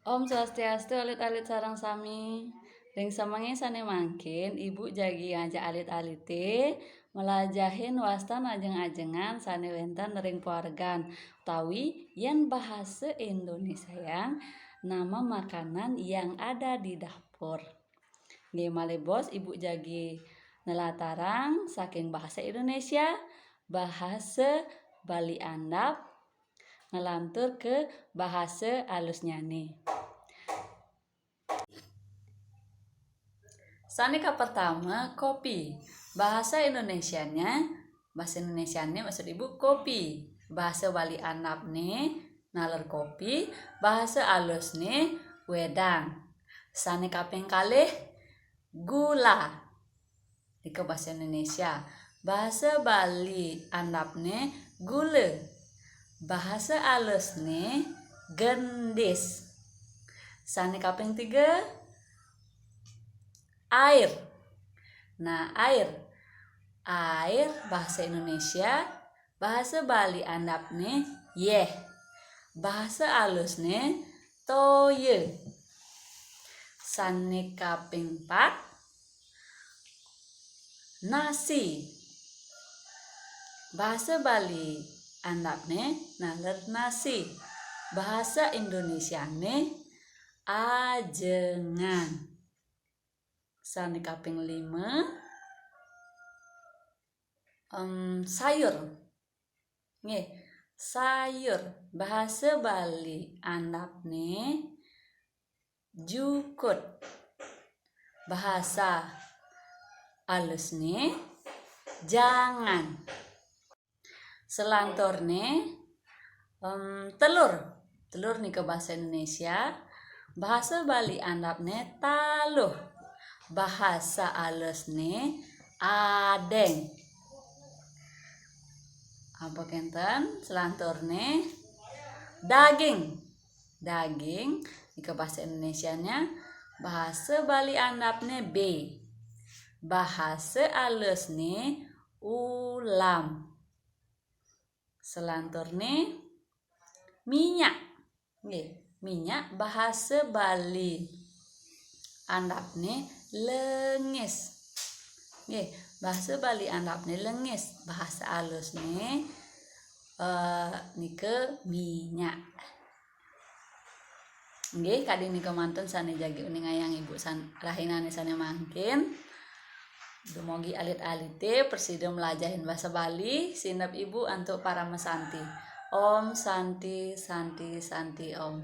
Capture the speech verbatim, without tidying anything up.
Om Swastiastu, alit-alit sareng sami. Ring semengé sané mangkin, Ibu jagi ngajak alit-alité mlajahin wastan ajeng-ajengan sané wénten ring pawargan, utawi yén bahasa Indonesiaang nama makanan yang ada di dapur. Nggih, malih bos Ibu jagi nelatarang saking bahasa Indonesia, bahasa Bali andap, nglantur ke bahasa alusnyané. Sané kapertama, kopi. Bahasa Indonesianya, bahasa Indonesiané maksud Ibu kopi. Bahasa Bali andapné naler kopi, bahasa alusné wédang. Sané kaping kalih, gula. Nika bahasa Indonesia. Bahasa Bali andapné gula. Bahasa alusné gendis. Sané kaping tiga, air. Nah, air. Air bahasa Indonesia, bahasa Bali andapné yéh. Bahasa alusné toya. Sané kaping pat, nasi. Bahasa Bali andapné naler nasi. Bahasa Indonesiané ajengan. Sané kaping lima, em, sayur. Nggih, sayur. Bahasa Bali andapné jukut. Bahasa alusné jangan. Selanturné, em, telur. Telur nika bahasa Indonesia. Bahasa Bali andapné taluh. Bahasa alusné adéng. Apa kénten? Selanturné, daging. Daging nika bahasa Indonesianya, bahasa Bali andapné bé. Bahasa alusné ulam. Selanturné, minyak. Nggih, minyak bahasa Bali andapné lengis. Nggih, bahasa Bali andapné lengis, bahasa alusné, eh, nika minyak. Nggih, kadi nika mantun sané jagi uningayang Ibu san-, rahinané sané mangkin. Dumugi alit-alité prasida mlajahin basa Bali, sineb Ibu antuk parama santi. Om Santi, Santi, Santi Om.